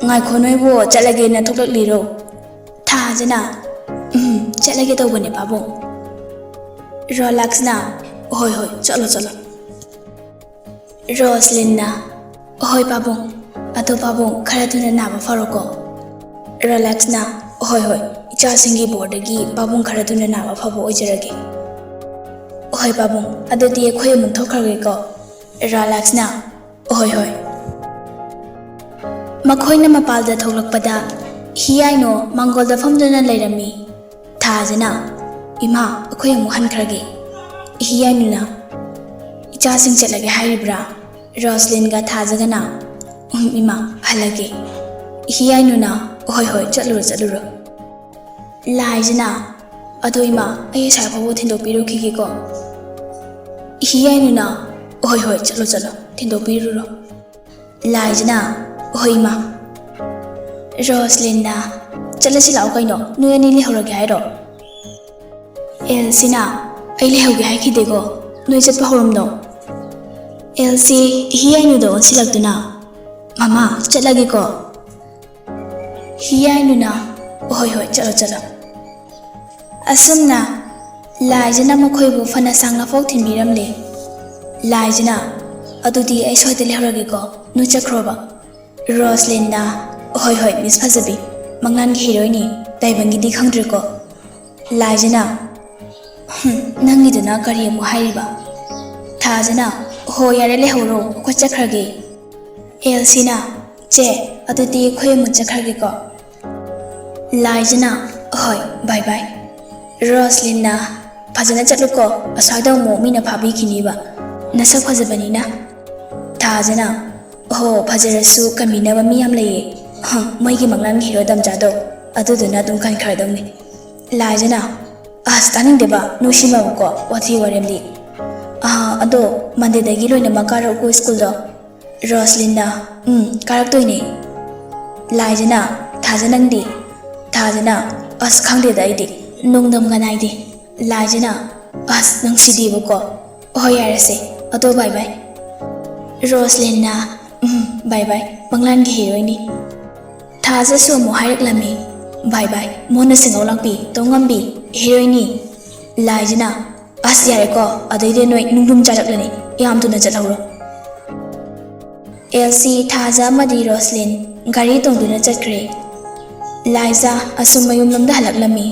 ꯉꯥꯏꯈꯣ, ꯅꯣꯏꯕꯨ ꯆꯠꯂꯒꯦꯅ ꯊꯣꯛꯂꯛꯂꯤꯔꯣ?" ꯊꯥꯖꯅ, "ꯎꯝ, ꯆꯠꯂꯒꯦ ꯇꯧꯕꯅꯦ ꯄꯥꯕꯨꯡ"꯫ ꯔꯣꯂꯦꯛꯁꯅ, "ꯍꯣꯏ ꯍꯣꯏ, ꯆꯠꯂꯣ ꯆꯠꯂꯣ"꯫ ꯔꯣꯁꯂꯤꯟꯅ, "ꯍꯣꯏ ꯄꯥꯕꯨꯡ, ꯑꯗꯣ ꯄꯥꯕꯨꯡ ꯈꯔ ꯊꯨꯅ ꯅꯥꯕ ꯐꯔꯣꯀꯣ"꯫ ꯔꯣꯂꯦꯛꯁꯅ, "ꯍꯣꯏ ꯍꯣꯏ, ꯏꯆꯥꯁꯤꯡꯒꯤ ꯕꯣꯔꯗꯒꯤ ꯄꯥꯕꯨꯡ ꯈꯔ ꯊꯨꯅ ꯅꯥꯕ ꯐꯕ ꯑꯣꯏꯖꯔꯒꯦ"꯫ "ꯍꯣꯏ ꯄꯥꯕꯨꯡ, ꯑꯗꯨꯗꯤ ꯑꯩꯈꯣꯏ ꯑꯃꯨꯛ ꯊꯣꯛꯈ꯭ꯔꯒꯦꯀꯣ"꯫ ꯔꯣꯂꯦꯛꯁꯅ, "ꯍꯣꯏ ꯍꯣꯏ"꯫ ꯃꯈꯣꯏꯅ ꯃꯄꯥꯜꯗ ꯊꯣꯛꯂꯛꯄꯗ ꯍꯤꯌꯥꯏꯅꯣ ꯃꯥꯡꯒꯣꯜꯗ ꯐꯝꯗꯨꯅ ꯂꯩꯔꯝꯃꯤ꯫ ꯊꯥꯖꯅ, "ꯏꯃꯥ, ꯑꯩꯈꯣꯏ ꯑꯃꯨꯛ ꯍꯟꯈ꯭ꯔꯒꯦ"꯫ ꯍꯤꯌꯥꯏꯅꯨꯅ, "ꯏꯆꯥꯁꯤꯡ ꯆꯠꯂꯒꯦ ꯍꯥꯏꯔꯤꯕ꯭ꯔꯥ?" ꯔꯣꯁꯂꯤꯟꯒ ꯊꯥꯖꯒꯅ, "ꯎꯝ, ꯏꯃꯥ, ꯍꯜꯂꯒꯦ"꯫ ꯍꯤꯌꯥꯏꯅꯨꯅ, "ꯍꯣꯏ ꯍꯣꯏ, ꯆꯠꯂꯨꯔꯣ ꯆꯠꯂꯨꯔꯣ"꯫ ꯂꯥꯏꯖꯅ, "ꯑꯗꯣ ꯏꯃꯥ, ꯑꯩ ꯑꯁꯥꯏ ꯐꯥꯎꯕ ꯊꯤꯟꯗꯣꯛꯄꯤꯔꯨꯈꯤꯒꯦꯀꯣ"꯫ ꯍꯤꯌꯥꯏꯅꯨꯅ, "ꯍꯣꯏ ꯍꯣꯏ, ꯆꯠꯂꯣ ꯆꯠꯂꯣ, ꯊꯤꯟꯗꯣꯛꯄꯤꯔꯨꯔꯣ"꯫ ꯂꯥꯏꯖꯅ, "ꯍꯣꯏ ꯏꯃꯥ"꯫ ꯔꯣꯁꯂꯤꯟꯅ, "ꯆꯠꯂꯁꯤ ꯂꯥꯛꯑꯣ ꯀꯩꯅꯣ, ꯅꯣꯏ ꯑꯅꯤ ꯂꯩꯍꯧꯔꯒꯦ ꯍꯥꯏꯔꯣ?" ꯑꯦꯜꯁꯤꯅ, "ꯑꯩ ꯂꯩꯍꯧꯒꯦ ꯍꯥꯏꯈꯤꯗꯦꯀꯣ, ꯅꯣꯏ ꯆꯠꯄ ꯍꯧꯔꯝꯅꯣ"꯫ ꯑꯦꯜꯁꯤ ꯍꯤꯌꯥꯏꯅꯨꯗ ꯑꯣꯟꯁꯤꯜꯂꯛꯇꯨꯅ, "ꯃꯃꯥ, ꯆꯠꯂꯒꯦꯀꯣ"꯫ ꯍꯤꯌꯥꯏꯅꯨꯅ, "ꯍꯣꯏ ꯍꯣꯏ, ꯆꯠꯂꯣ ꯆꯠꯂꯣ"꯫ ꯑꯁꯨꯝꯅ ꯂꯥꯏꯖꯅ ꯃꯈꯣꯏꯕꯨ ꯐꯅ ꯁꯥꯡꯅꯐꯥꯎ ꯊꯤꯟꯕꯤꯔꯝꯂꯦ꯫ ꯂꯥꯏꯖꯅ, "ꯑꯗꯨꯗꯤ ꯑꯩ ꯁ꯭ꯋꯥꯏꯗ ꯂꯩꯍꯧꯔꯒꯦꯀꯣ, ꯅꯣꯏ ꯆꯠꯈ꯭ꯔꯣꯕ"꯫ ꯔꯣꯁꯂꯤꯟꯅ, "ꯍꯣꯏ ꯍꯣꯏ, ꯃꯤꯁ ꯐꯖꯕꯤ, ꯃꯪꯂꯥꯟꯒꯤ ꯍꯤꯔꯣꯏꯅꯤ, ꯇꯥꯏꯕꯪꯒꯤꯗꯤ ꯈꯪꯗ꯭ꯔꯦꯀꯣ?" ꯂꯥꯏꯖꯅ, "ꯍꯨꯝ, ꯅꯪꯒꯤꯗꯨꯅ ꯀꯔꯤ ꯑꯃꯨꯛ ꯍꯥꯏꯔꯤꯕ?" ꯊꯥꯖꯅ, "ꯍꯣ, ꯌꯥꯔꯦ, ꯂꯩꯍꯧꯔꯣ, ꯑꯩꯈꯣꯏ ꯆꯠꯈ꯭ꯔꯒꯦ꯫" ꯑꯦꯜꯁꯤꯅ, "ꯆꯦ, ꯑꯗꯨꯗꯤ ꯑꯩꯈꯣꯏ ꯑꯃꯨꯛ ꯆꯠꯈ꯭ꯔꯒꯦꯀꯣ?" ꯂꯥꯏꯖꯅ, "ꯍꯣꯏ, ꯕꯥꯏ ꯕꯥꯏ꯫" ꯔꯣꯁꯂꯤꯟꯅ, "ꯐꯖꯅ ꯆꯠꯂꯨꯀꯣ, ꯑꯁ꯭ꯋꯥꯏꯗ ꯑꯃꯨꯛ ꯃꯤꯅ ꯐꯥꯕꯤꯈꯤꯅꯤꯕ, ꯅꯁꯛ ꯐꯖꯕꯅꯤꯅ꯫" ꯊꯥꯖꯅ, "ꯍꯣ, ꯐꯖꯔꯁꯨ ꯀꯟꯕꯤꯅꯕ ꯃꯤ ꯌꯥꯝ ꯂꯩꯌꯦ꯫ ꯍꯝ, ꯃꯣꯏꯒꯤ ꯃꯪꯂꯥꯟꯒꯤ ꯍꯤꯔꯣ ꯗꯝꯆꯥꯗꯣ, ꯑꯗꯨꯗꯨꯅ ꯑꯗꯨꯝ ꯀꯟꯈ꯭ꯔꯗꯧꯅꯤ꯫" ꯂꯥꯏꯖꯅ, "ꯑꯁ, ꯇꯥꯅꯤꯡꯗꯦꯕ, ꯅꯨꯡꯁꯤꯅꯕꯀꯣ, ꯋꯥꯊꯤ ꯋꯥꯔꯦꯝꯗꯤ꯫ ꯑꯥ, ꯑꯗꯣ ꯃꯟꯗꯦꯗꯒꯤ ꯂꯣꯏꯅꯃꯛ ꯀꯥꯔꯛꯎꯀꯣ ꯁ꯭ꯀꯨꯜꯗꯣ꯫" ꯔꯣꯁꯂꯤꯟꯅ, "ꯎꯝ, ꯀꯥꯔꯛꯇꯣꯏꯅꯦ꯫" ꯂꯥꯏꯖꯅ, "ꯊꯥꯖ ꯅꯪꯗꯤ?" ꯊꯥꯖꯅ, "ꯑꯁ, ꯈꯪꯗꯦꯗ ꯑꯩꯗꯤ, ꯅꯣꯡꯗꯝꯒ ꯅꯥꯏꯗꯦ꯫" ꯂꯥꯏꯖꯅ, "ꯑꯁ, ꯅꯨꯡꯁꯤꯗꯦꯕꯀꯣ꯫ ꯍꯣꯏ, ꯌꯥꯔꯦꯁꯦ, ꯑꯗꯣ ꯕꯥꯏ ꯕꯥꯏ꯫" ꯔꯣꯁꯂꯤꯟꯅ, "ꯎꯝ, ꯕꯥꯏ ꯕꯥꯏ, ꯃꯪꯂꯥꯟꯒꯤ ꯍꯤꯔꯣꯏꯅꯤ꯫" ꯊꯥꯖꯁꯨ ꯑꯃꯨꯛ ꯍꯥꯏꯔꯛꯂꯝꯃꯤ, "ꯕꯥꯏ ꯕꯥꯏ, ꯃꯣꯟꯅ ꯁꯦꯡꯉꯧ ꯂꯥꯛꯄꯤ, ꯇꯧꯉꯝꯕꯤ, ꯍꯤꯔꯣꯏꯅꯤ꯫" ꯂꯥꯏꯖꯅ, "ꯑꯁ, ꯌꯥꯔꯦꯀꯣ, ꯑꯗꯩꯗꯤ ꯅꯣꯏ ꯅꯨꯡꯗꯨꯝ ꯆꯥꯔꯛꯂꯅꯤ, ꯌꯥꯝ ꯊꯨꯅ ꯆꯠꯍꯧꯔꯣ꯫" ꯑꯦꯜꯁꯤ, ꯊꯥꯖ ꯑꯃꯗꯤ ꯔꯣꯁꯂꯤꯟ ꯒꯥꯔꯤ ꯇꯣꯡꯗꯨꯅ ꯆꯠꯈ꯭ꯔꯦ꯫ ꯂꯥꯏꯖ ꯑꯁꯨꯝ ꯃꯌꯨꯝꯂꯣꯝꯗ ꯍꯜꯂꯛꯂꯝꯃꯤ꯫